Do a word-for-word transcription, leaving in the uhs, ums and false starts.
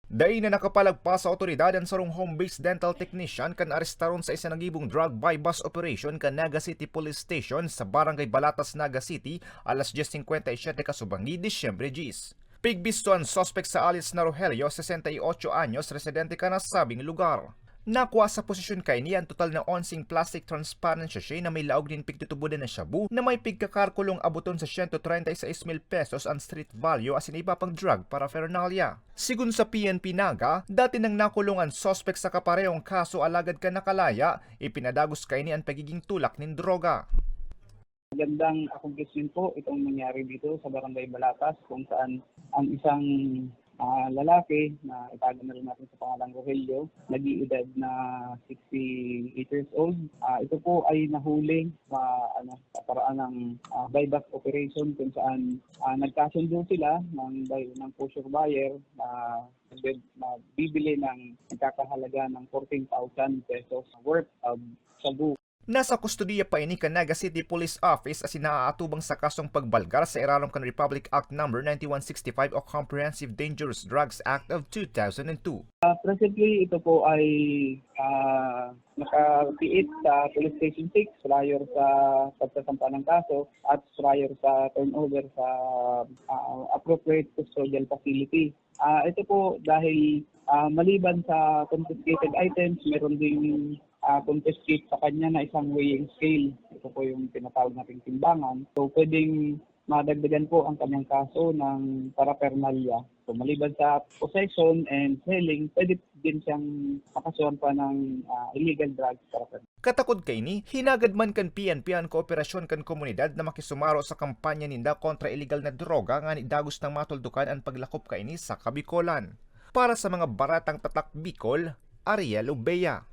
Dai na nakapalagpas sa awtoridad an sarong home-based dental technician kan arestaron sa isinagibong drug buy-bust operation kan Naga City Police Station sa Barangay Balatas, Naga City, alas dyes singkwenta y siyete kasubangi, Disyembre dyes. Pigbisto an suspek sa alias na Rogelio, sesenta y ocho anyos, residente kan nasabing lugar. Nakua sa posesyon kaini an total na onseng plastic transparent sachet na may laog nin pigtutubodan na shabu na may pigkakarkulong aboton sa siyento treinta y seis mil pesos an street value asin iba pang drug paraphernalia. Sigon sa P N P Naga, dati nang nakulong an suspek sa kaparehong kaso alagad kan nakalaya, ipinadagos kaini an pagiging tulak nin droga. Magandang accomplishment po itong nangyari dito sa Barangay Balatas, kung saan ang isang, ah, lalaki na itago na rin natin sa pangalang Rogelio, nag-iedad na sixty-eight years old. Ah, ito po ay nahuli sa, ano, sa paraan ng, ah, buy-bust operation, kung saan, ah, nagkasundo sila ng buy-, ng pusher buyer na nagbe-, na bibili ng nagkakahalaga ng fourteen thousand pesos worth of shabu. Nasa kustodiya pa ini kan Naga City Police Office asin naaatubang sa kasong pagbalgar sa irarom kan Republic Act Number ninety-one sixty-five o Comprehensive Dangerous Drugs Act of two thousand and two. Ah, presently, ito po ay, ah, nakapiit sa Police Station six prior sa pagsasampa ng kaso at prior sa turnover sa, ah, appropriate custodial facility. Ah, ito po dahil, ah, maliban sa confiscated items, meron ding, ah, confiscate sa kanya na isang weighing scale. Ito po yung tinatawag nating timbangan. So, pwedeng madagdagan po ang kanyang kaso ng paraphernalia. So, maliban sa possession and selling, pwede din siyang makasuhan pa ng, ah, illegal drugs paraphernalia. Katakod kaini, hinagad man kan P N P an kooperasyon kan komunidad na makisumaro sa kampanya ninda kontra iligal na droga ngani dagos nang matuldukan an paglakop kaini sa Kabikolan. Para sa mga baratang tatak Bicol, Ariel Obeya.